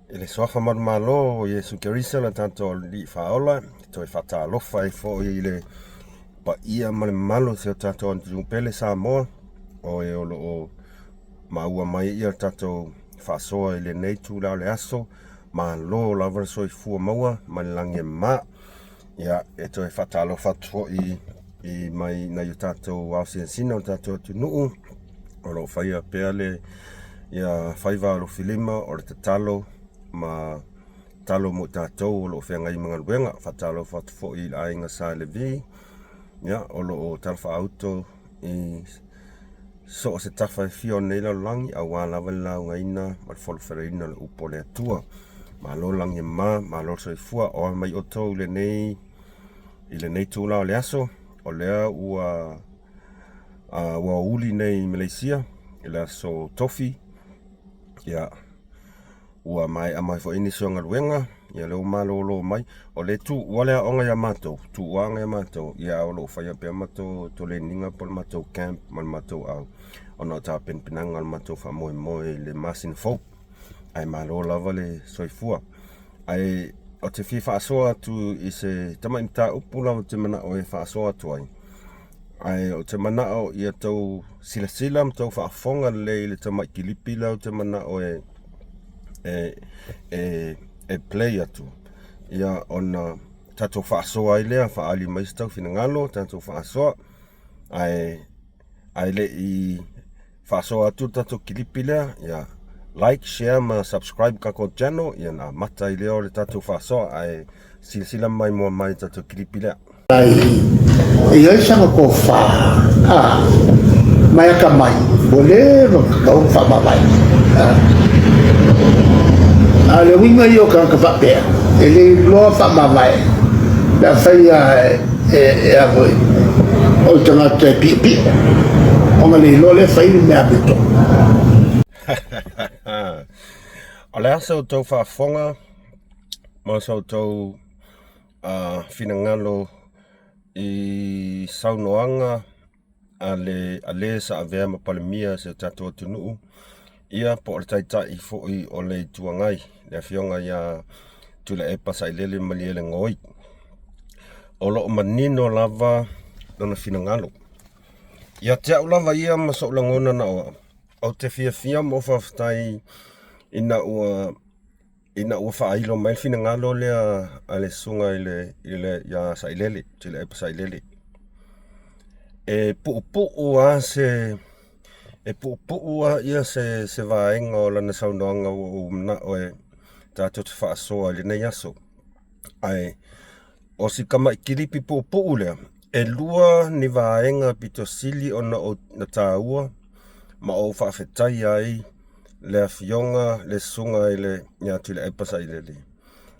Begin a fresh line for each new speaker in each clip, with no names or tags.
I le Suafa Manumalo o Iesu Keriso le tatou Alii Faaola, e toe faatalofa ai foi i le paia ma le mamalu o si o tatou atunuu pele Samoa, o e o lo o maua mai ia le tatou faasoa i lenei itula o le aso. Malo lava le soifua maua ma le lagi e mama. Ia, e toe faatalofa atu foi i mai nai o tatou ao sinasina o le tatou atunuu o lo o faia pea le ia faiva alofilima o le tatalo ma tatalo mo i tatou o lo o feagai ma galuega. Faatalofa atu foi i le aiga Sa Levi, ia, o lo o talafaauto i so o se tafa e fia o lenei lalolagi, aua lava le laugaina ma le folafolaina o le upu a le Atua. Malo le lagi e mama, malo le soifua. O a mai outou i lenei i lenei itula o le aso, o lea ua ua aoauli nei i Maleisia i le aso Tofi, ia ua maea mai foi nisi o galuega, ia lea ua malolo mai. O lea e tuua le aoga ia matou, tuua aoga ia matou, ia ae o lo o faia pea matou toleniga po o le matou camp ma le matou au ona o tapenapenaga o le matou faamoemoe i le masina fou. Ae malo lava le soifua. Ae ou te fia faasoa atu i se tamai mataupu lava ou te manao e faasoa atu ai. Ae ou te manao ia tou silasila ma tou faafofoga lelei i le tamai kilipi lea ou te manao e e e e play atu ia ona tatou faasoa ai lea, faaali mai se tou finagalo, tatou faasoa. Ae ae le i faasoa atu le tatou kilipi lea, ia like, share ma subscribe tatou channel, ia ona amata ai lea o le tatou faasoa. Ae silasila mai mua mai i le tatou kilipi lea.
Ai, e i ai sana tofa, a, mai atamai, ua leva ona tatau ona faamavae. A, a o le uiga ia o tagata faapea, e le iloa faamavae pe afai lava e, e a foi, o le tagata e piopio, ona le iloa lea e fai le mea amiotonu.
O le a sa outou faafofoga ma sa outou finagalo i saunoaga a le a le sa avea ma Palemia o si o tatou atunuu, ia po o le Taitai foi o le Itu Agai, le Afioga ia Tuilaepa Sailele Malielegaoi. O lo o manino lava lona finagalo. Ia te au lava ia ma sou lagona na o au, ou te fiafia ma ou faafetai ina ua ina ua faailo mai le finagalo lea a le susuga i le i le ia Sailele, Tuilaepa Sailele. E puupuu lava se e puupuu lava ia se se vaega o lana saunoaga ua ou manao e tatou te faasoa i lenei aso. Ae o si tamai kilipi puupuu lea, e lua ni vaega pito sili ona ou na taua ma ou faafetaia ai le afioga le susuga i le ia Tuilaepa Sailele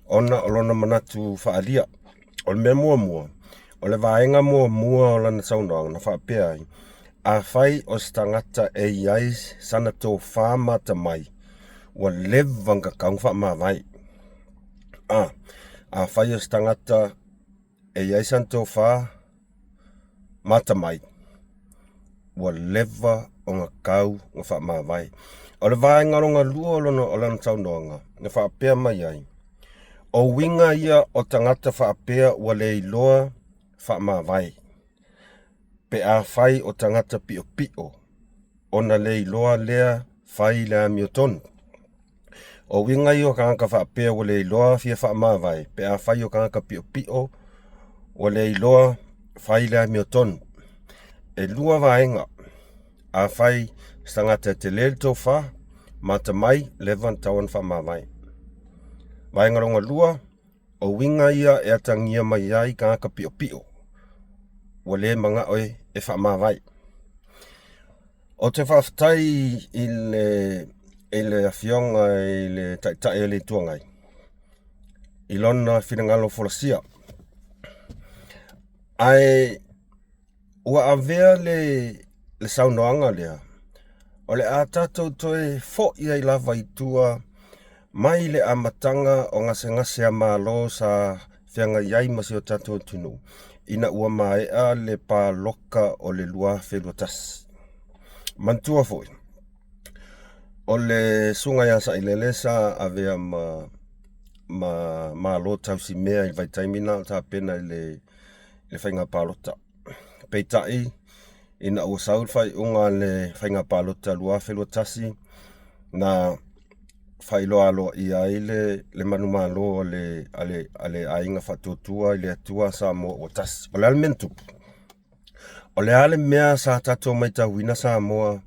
ona o lona manatu faaalia. O le mea muamua, o le vaega muamua o lana saunoaga na faapea ai, afai o se tagata e i ai sana tofa ma atamai, ua leva ona tatau ona faamavae. A, afai o se tagata e i ai sana tofa ma atamai, ua leva ona tatau ona faamavae. O le vaega lona lua o lona o lana saunoaga na faapea mai ai, o uiga ia o tagata faapea ua le iloa faamavae, pe afai o tagata piopio ona le iloa lea fai le amiotonu. O uiga ia o tagata faapea ua le iloa fia faamavae pe afai o tagata piopio ua le iloa fai le amiotonu. E lua vaega, afai se tagata e tele le tofa ma atamai, leva ona tatau ona faamavae. Vaega lona lua, o uiga ia e atagia mai ai tagata piopio ua le manao e faamavae. Ou te faafetai i le i le Afioga i le Taitai o le Itu Agai i lona finagalo folasia, ae ua avea le le saunoaga lea o le a tatou toe foi ai lava i tua mai le amataga o gasegase a Malo sa feagai ai ma si o tatou atunuu ina ua maea le paloka o le 2021. Manatua foi, O le susuga ia Sailele sa avea ma ma Malo tausimea i le vaitaimi lena o tapena i le le faiga palota. Peitai ina ua sau le faaiuga a le faiga palota 2021 na faailoa aloaia ai le le manumalo a le a le a le Aiga Faatuatua i le Atua Samoa ua Tasi. O le a le mea na tupu? O le a le mea sa tatou matauina Samoa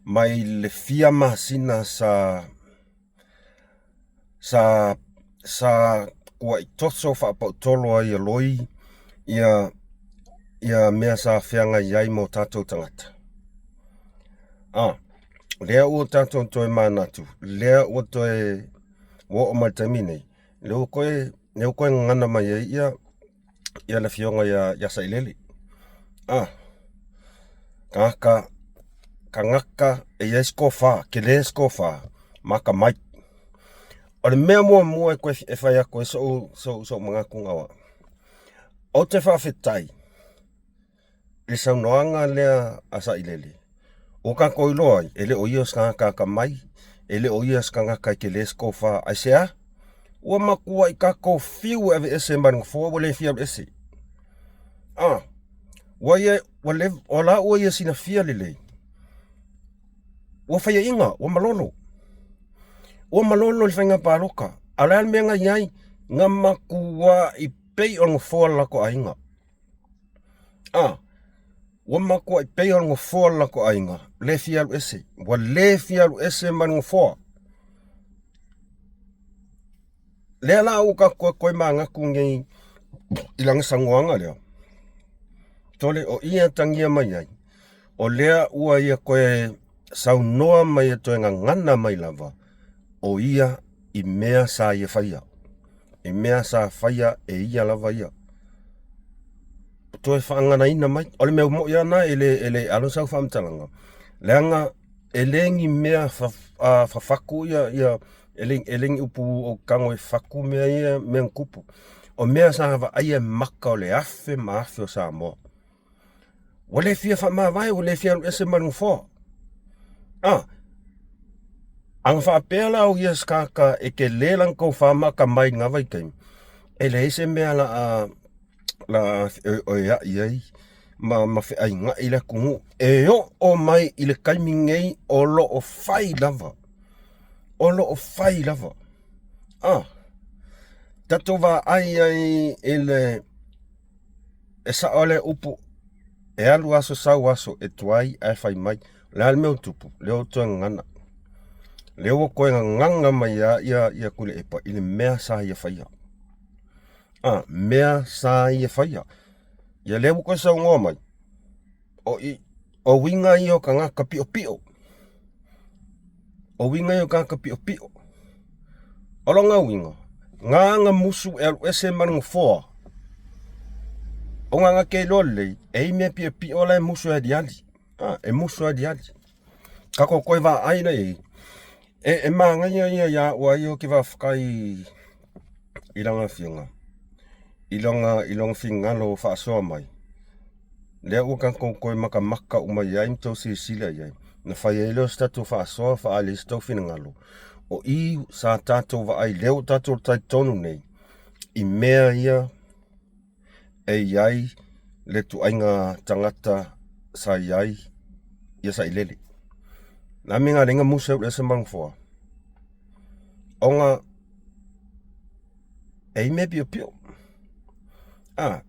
mai le fia masina sa sa sa kuai toso faapautolo ai e loi ia ia mea sa feagai ai ma o tatou tagata. A, lea ua tatou toe manatu, lea ua toe ua oo mai le taimi nei, lea ua toe lea ua toe gagana mai ai ia ia le afioga ia ia Sailele. A, tagata tagata e i ai se tofa, tele se tofa ma atamai. O le mea muamua e toe e fai atu ai so'u so'u so'u manatu na o a'u, ou te faafetai i le saunoaga lea a Sailele, ua tatou iloa ai e le o ia se tagata atamai, e le o ia se tagata e tele se tofa. Aisea? Ua matuai tatou fiu e aveese mai le nofoa ua le fia alu ese. A, ua ia ua leva o la ua ia silafia lelei ua faiaina, ua malolo. Ua malolo i le faiga palota. A o le a le mea na i ai? Na matuai pei o le nofoa o le latou aiga. A, ua matuai pei o le nofoa o le latou aiga, le fia alu ese. Ua le fia alu ese mai le nofoa. Lea la ua tatou toe manatu nei i lana saunoaga lea, tole o i e atagia mai ai, o lea ua ia toe saunoa mai e toe gagana mai lava o ia i mea sa ia faia, i mea sa faia e ia lava ia. Toe faaganaina mai. O le mea moʻi lava lena e le e le alo sau faamatalaga, leaga e le ni mea fafatu ia ia e le e le ni upu ou te tago e fatu mea ia mea na tupu. O mea sa vaaia e maka o le afe ma afe o Samoa. Ua le fia faamavae, ua le fia alu ese mai le nofoa. A, ana faapea la o ia se tagata e tele lana tofa ma atamai i lena vaitaimi, e leai se mea la a la a oeai ai ma ma feaiga'i le atunuu e oo mai i le taimi nei o lo o fai lava, o lo o fai lava. A, tatou vaai ai i le e sao lea upu e alu aso sau aso e tuai ae fai mai. O le a le mea ua tupu? Lea ua toe gagana. Lea ua toe gagana mai lava ia ia Tuilaepa i le mea sa ia faia. A, mea sa ia faia. Ia lea ua toe saunoa mai, o i o uiga ia o tagata piopio. O uiga ia o tagata piopio. O lona uiga, na ana musu e alu ese ma le nofoa, ona na te iloa lelei, e i mea piopio la e musu e aliali. A, e musu e aliali. Tatou toe vaai la i ai, e, e manaia ia ia au a ia ou te faafetai i lana afioga, i lona, i lona finagalo faasoa mai. Lea ua tatou toe matamata uma i ai ma tou silasila i ai, na fai ai lea o se tatou faasoa faaali ai se tou finagalo. O i sa tatou vaai lea ua tatou talitonu nei i mea ia e i ai le ituaiga tagata sa i ai ia Sailele. O le a le mea na ala ai ona musu ai se manufoa? Ona e i mea piopio. A,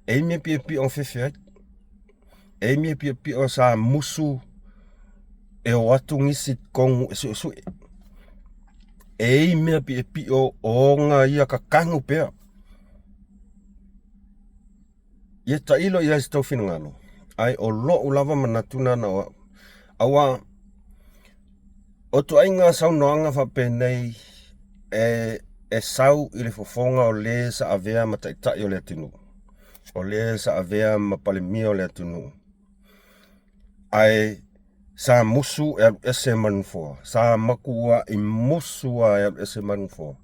e i mea piopio na fefe ai. E i mea piopio sa musu e o atu nisi i totonu e suesue. E i mea piopio o ona ia kakanu pea. Ia tailo i ai se tou finagalo, ae o lo'u lava manatu na na o a'u, auā o ituaiga saunoaga faapenei e e sau i le fofoga o le sa avea ma taitai o le atunuu, o le sa avea ma Palemia o le atunuu, ae Sa musu e alu ese ma le nofoa. Sa matuai musu lava e alu ese ma le nofoa.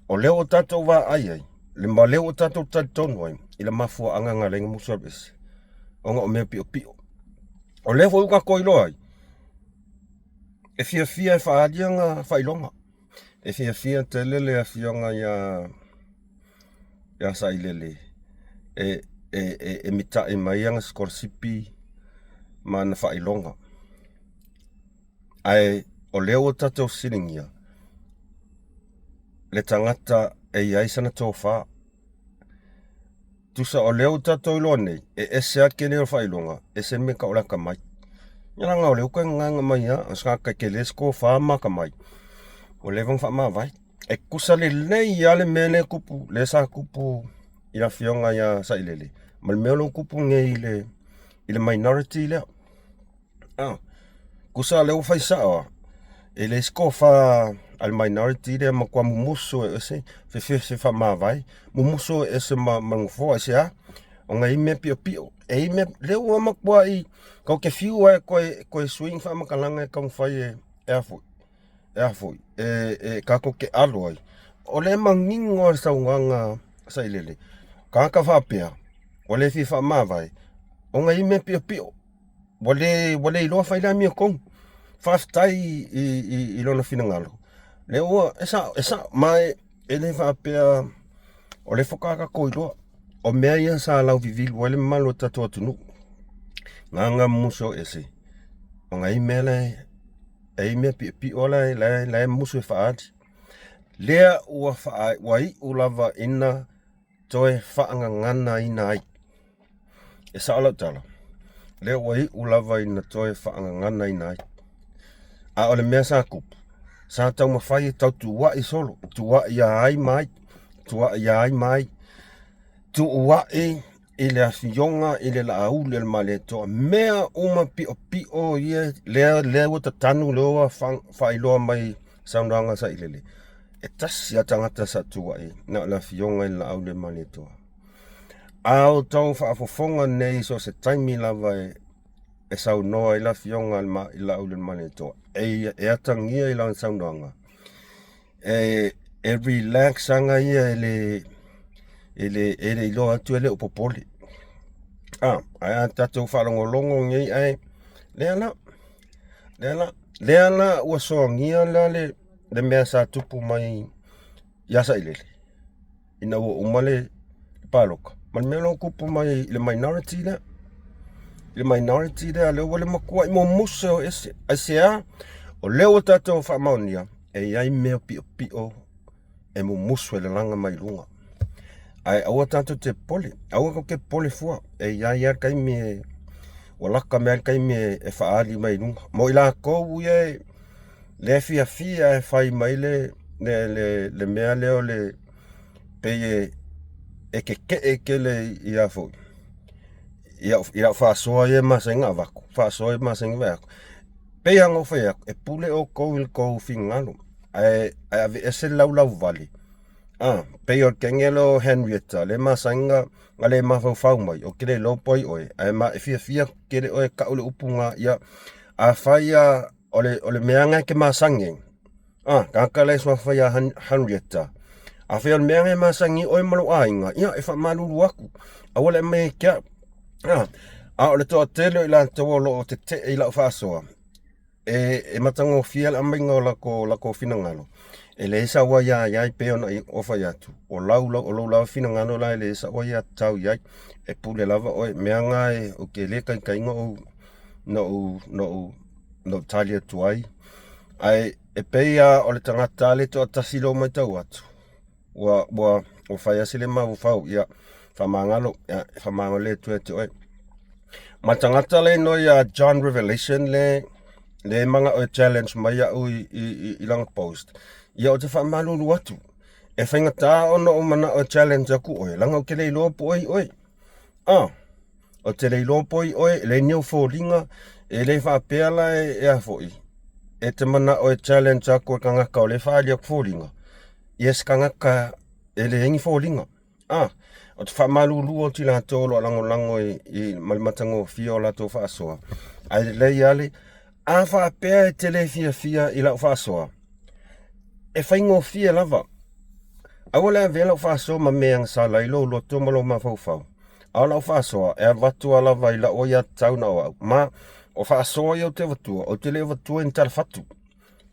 O lea ua tatou vaai ai, ma lea ua tatou talitonu ai i le mafuaaga na ala ai ona musu e alu ese, ona o mea piopio. O lea foi ua tatou iloa ai, E fiafia e faaali ana faailoga. E fiafia tele le afioga ia ia Sailele e e e mita'i mai ana sikolasipi ma ana faailoga. Ae o lea ua tatou fesiligia le tagata e i ai sana tofa. Tusa o lea ua tatou iloa nei, e ese lava le tele o faailoga, ese le mea e tau o le atamai. Ia leaga o lea ua toe gagaga mai lava, o se tagata e tele se tofa ma atamai, ua leva ona faamavae. E tutusa lelei lava le mea lea e tupu, lea sa tupu i le afioga ia Sailele ma le mea lea ua tupu nei i le minority lea. Tusa o lea ua fai sao lava, e leai se tofa a le minority lea e matua mumusu ese, fefefe faamavae, mumusu ese ma le nofoa. Aisea? Ona e i ai mea piopio, e i ai mea, lea ua matuai tatou te fiu lava e toe sui ni faamatalaga e taumafai e a foi, e a foi, e tatou te alo ai. O lea e manino lava le saunoaga Sailele, tagata faapea ua le fia faamavae ona e i ai mea piopio. Ua le ua le iloa fai le amiotonu. Faafetai i lona finagalo, lea ua, e sao, e sao, ma e le faapea o lea faatoa tatou iloa. O mea ia sa lauvivilu ai le mamalu o le tatou atunuu, gaga musu ese, ona e i ai mea la e, e i ai mea piopio la e musu e faaali. Lea ua ua iu lava ina toe faagaganaina ai. E sao lau tala, lea ua iu lava ina toe faagaganaina ai. A o le mea sa tupu, sa taumafai e tautuua'i solo, tuua'i ia ai ma ai, tuua'i ia ai ma ai, tuua'i i le afioga i le Laauli o le Malietoa, mea uma piopio ia lea, lea ua tatanu, lea ua faailoa mai saunoaga sailele. E tasi lava tagata sa tuua'i, na o le afioga i le Laauli o le Malietoa. A outou faafofoga nei so o se taimi lava e saunoa ai le Afioga i le Laaulialemalietoa, e atagia i lana saunoaga, e relax aga ia e le iloa atu e le o popole. Ae a tatou faalogologo nei ae, lea la, lea la, lea la ua soagia la le mea sa tupu mai ia Sailele. ina ua uma le palota ma le mea lea ua tupu mai i le minority lea. I le minority lea, lea ua matuai mumusu e o ese. Aisea? O lea ua tatou faamaonia e i ai mea piopio e mumusu e lalaga mai luga. Ae aua tatou te popole, aua tatou te popole fua, e i ai lava le taimi e ua lata mai lava le taimi e faaali mai luga. Mo i latou ia lea e fiafia e fai mai le le mea lea o le pei e tetee tele ia foi i lau faasoa ia e masani ona avatu, faasoa ia e masani ona fai atu. Pei lava ona ou fai atu, e pule outou i lo outou finagalo, ae aveese le laulauvale, pei o le teine lea o Henrietta lea e masani ona le mafaufau mai, ou te le iloa po o ai oe, ae fiafia tele oe e tau le upu lena. Ia, afai lava o le mea lena e te masani ai, tagata la e suafa ia Henrietta, afai o le mea lena e masani ai oe ma lou aiga, ia e faamalulu atu, aua le aumaia ia te au. A o le toatele o i latou o lo o tetee i lau faasoa, e matagofie le aumaiga o latou finagalo, e leai sau aia i ai, pei ona ou fai atu, o lou lava finagalo la e leai sau aiatatau i ai, e pule lava oe. O mea na ou te le taitaina ou na ou tali atu ai. Ae e pei lava o le tagata lea e toatasi lea ua matau atu, ua ua ua fai lava si le mafaufau, ia faamagalo, ia faamagalo le Atua ia te oe. Ma le tagata lea e igoa ia John Revelation lea e manao e challenge mai au i lana post, ia ou te faamalulu atu, e faigata ona ou manao e challenge atu oe, leaga ou te le iloa po o ai oe. Ou te le iloa po o ai oe, e leai ni ou foliga, e le faapea la e a foi, e te manao e challenge atu e tagata o lea e faaali atu foliga, ia se tagata e leai ni foliga. Ou te faamalulu atu i latou o lo o lagolago ma le matagofie o latou faasoa, ae lelei lava le, a faapea e te le fiafia i lau faasoa, e faigofie lava. Aua le avea lau faasoa ma mea e agasala ai lou loto ma lou mafaufau. A o lau faasoa, e avatu lava i lau aiatatau na o au. Ma o faasoa ia ou te avatua, ou te le avatua i ni talafatu.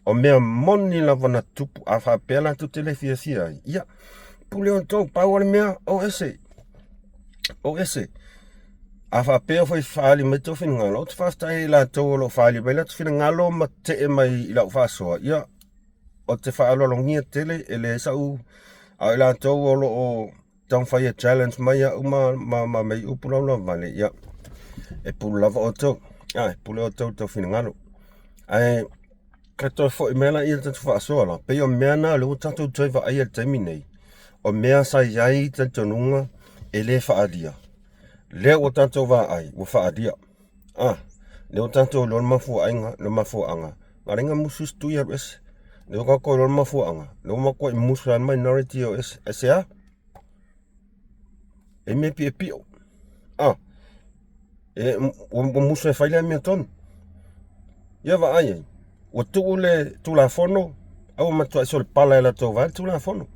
O mea moni lava na tupu a faapea latou te le fiafia ai, ia, pule outou, pau o le mea, o ese, o ese. A faapea foi faaali mai tou finagalo, ou te faafetai ai i latou o lo o faaali mai latou finagalo ma tee mai i lau faasoa, ia, ou te faaaloalogia tele, e leai sau, a o i latou o lo o taumafai e challenge mai au ma, ma, ma mei upu laulavale, ia, e pule lava outou, a, e pule outou i tou finagalo. Ae, ka toe foi mai laia le tatou faasoa la, pei o mea na o lea ua tatou toe vaaia i le taimi nei, o mea sa i ai talitonuga e le faaalia, lea ua tatou vaai ua faaalia. A, lea ua tatou iloa le mafuaaga, le mafuaaga, na ala ai ona musu isi tui alu ese. Lea ua tatou iloa le mafuaaga, lea ua matuai musu lava le minority e o ese. Aisea? E mea piopio. A, e, ua musu e fai le amiotonu. Ia vaai ai, ua tuu le Tulafono, a ua matuai solepala e latou vae le Tulafono.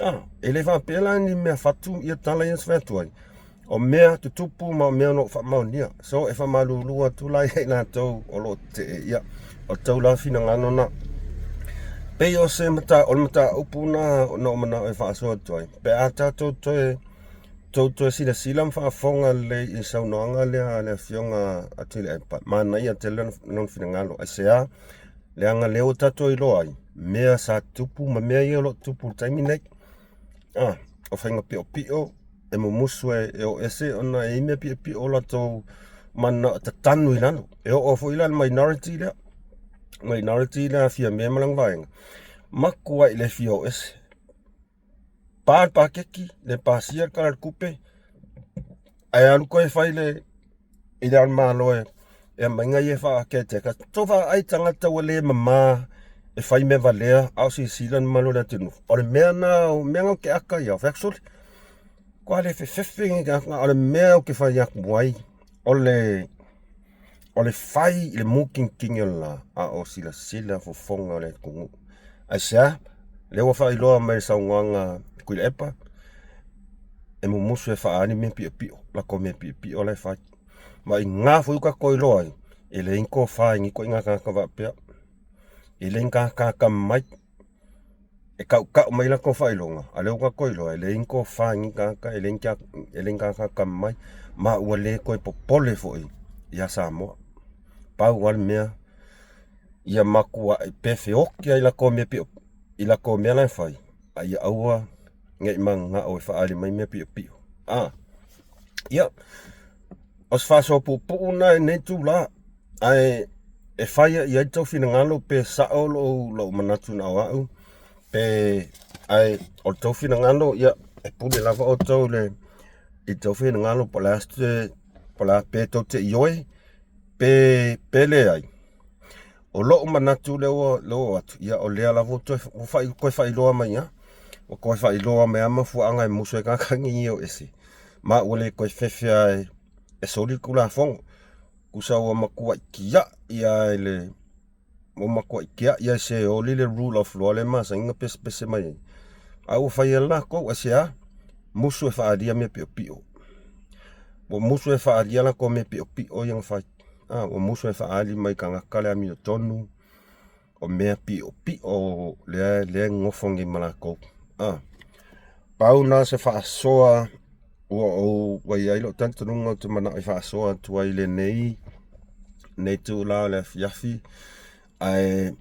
A, e le faapea la ni mea fatu ia tala ia na fai atu ai. O mea tutupu ma o mea o lo o faamaonia. So e faamalulu atu la ia i latou o lo o tetee, ia, o tou lava finagalo na. Pei o se mata, o le mataupu na na ou manao e faasoa atu ai, pe a tatou toe tou toe silasila ma faafofoga lelei i le saunoaga lea a le Afioga a Tuilaepa, manaia tele lona finagalo. Aisea? Leaga lea ua tatou iloa ai mea sa tupu ma mea ia o lo o tupu i le taimi nei. Ah, o faiga piopio e mumusu e, e o ese ona e i ai mea piopio o latou mana tatanu i lalo. E oo foi la le minority lea, minority lea a Fiame ma lana vaega, makuai le fia o ese. Pa le paketi, le pasia le tala o le tupe, ae alu toe fai le i le Ao o le Malo e aumai nai e faakeeteka. Tou vaai tagata ua le mama e fai mea valea a o silasila le mamalu o le atunuu. O le mea lena, o mea na ou te ata ai, fai atu, sole, matua le fefefe lenei tagata. O le mea ou te fai atu ai, o le o le fai i le mutinitini o le la, a o silasila fofoga o le atunuu. Aisea? Lea ua faailoa mai i le saunoaga a Tuilaepa, e mumusu e faaali mea piopio, latou mea piopio la e fai. Ma i ina foi ua tatou iloa ai, e leai ni tofa i nei ituaiga tagata faapea. E leai ni tagata atamamai e tautau mai latou faailoga, a o lea ua tatou iloa, e leai ni tofa i nei tagata, e leai ni tagata atamamai, ma ua le toe popole foi ia Samoa. Pau lava le mea, ia matuai pefeoti lava i latou mea i latou mea la e fai, a ia aua ne i mananao e faaali mai mea piopio. A, ia, o se faasoa puupuu lena i lenei itula, ae e fai i ai tou finagalo pe sao lou, lou manatu na o au, pe, ae o le tou finagalo, ia, e pule lava outou i le, i tou finagalo po o le a se, po o le a, pe tou te ioe, pe, pe leai. O lou manatu lea ua oo atu, ia o lea lava ua toe, ua fai, toe faailoa mai lava, ua toe faailoa mai lava mafuaaga e musu ai tagata nei e o ese, ma ua le toe fefe lava e soli le Tulafono. Tusa ua matuai tiai lava i le, ua matuai tiai lava e se e oli le rule of law lea e masani ona pesepese mai ai, a ua fai e latou, aisea? Musu e faaalia mea piopio. Ua musu e faaalia latou mea piopio ia na fai. A, ua musu e faaali mai tagata le amiotonu o mea piopio lea, lea e nonofo nei ma latou. A, pau na se faasoa ua ou ua i ai lou talitonuga ou te manao e faasoa atu ai i lenei lenei itula o le afiafi, ae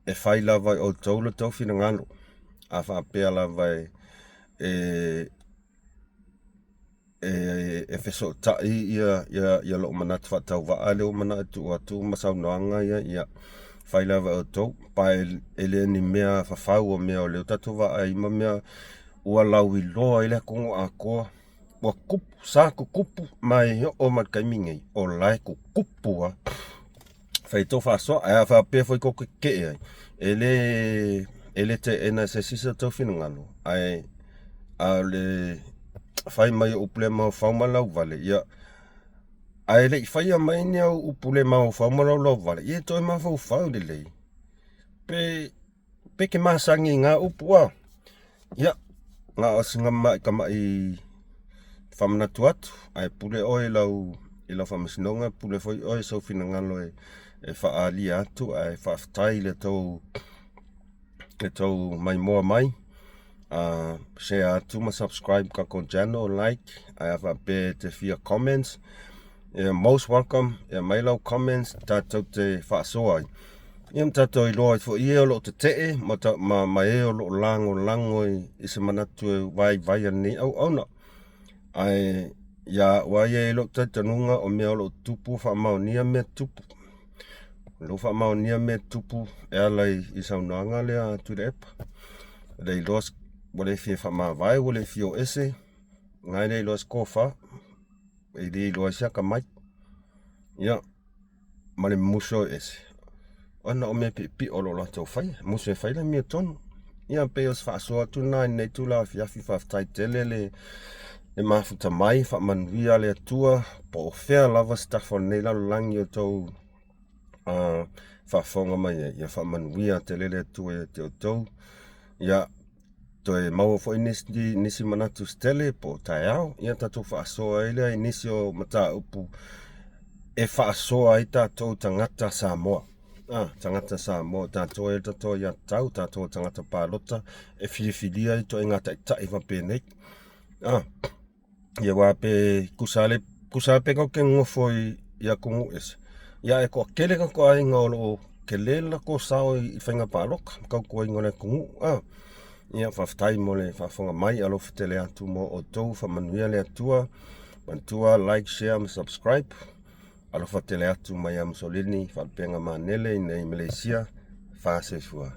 e fai lava e outou lo outou finagalo. A faapea lava e e e fesootai ia, ia, ia lou manatu faatauvaa lea ua manao e tuu atu ma saunoaga ia, ia fai lava e outou. Pa e, e le o ni mea fafau o mea o lea ua tatou vaai ma mea ua lauiloa ai le atunuu atoa. Ua tupu, sa tutupu ma e oo mai le taimi nei, o la e tutupu lava. Fai tou faasoa, ae a faapea foi tou te tetee ai, e le e le teena e se isi so tou finagalo, ae a o le fai mai o upu le mafaufau ma lauvale, ia, ae le i faia mai ni au upu le mafaufau ma lau lauvale, ia e toe mafaufau lelei, pe Pe ke masani i ngā upu a. Ia, na o sina ma'i tama'i faamanatu atu, ae pule oe i lau i lau faamasinoga, pule foi oe i sou finagalo e e faaalia atu ae faafetai i le tou le tou maimoa mai. Share atu ma subscribe tatou channel, like, ae a faapea e te fia comments, yeah, most welcome, e aumai lau comments tatou te faasoa ai. Ia ma tatou iloa ai foi i e o lo o tetee ma, ta, ma, ma e o lo o lagolago i, i se manatu e vaivai a lenei auauna. Ae ia au lava ia i lou talitonuga o mea o lo o tutupu faamaonia mea tutupu. O lo o faamaonia mea tutupu e ala i, i saunoaga lea a Tuilaepa. E le iloa ua le fia faamavae, ua le fia o ese, na e le iloa se tofa, e le iloa ai se atamai. Ia, ma le muso e ese, ona o mea piopio o lo o latou faia, musu e fai le amiotonu. Ia, pei o se faasoa atu lena i lenei itula afiafi, faafetai tele le le mafuta mai, faamanuia le Atua, po o fea lava se tafa o lenei lalolagi o tou uh, faafofoga mai ai, ia faamanuia tele le Atua ia te outou. Ia, toe maua foi nisi, nisi manatu se tele po o taeao, ia tatou faasoa ai lea i nisi o mataupu e faasoa ai tatou tagata Samoa. Ah, tagata Samoa, tatou e tatou ia tau, tatou tagata palota e filifilia i ituaiga taitai faapenei. Ah, ia aua pe tusa le tusa pe tatou te nonofo i, i atunuu ese, ia ae toatele tatou aiga o lo o tele le latou sao i faiga palota ma tautuaina o le atunuu. Ah, ia faafetai mo le faafofoga mai, alofa tele atu mo outou, faamanuia le Atua. Manatua like, share ma subscribe. Alofa tele atu mai ia Musolini, Faalupega Manele i nei Malaysia. Fa soifua.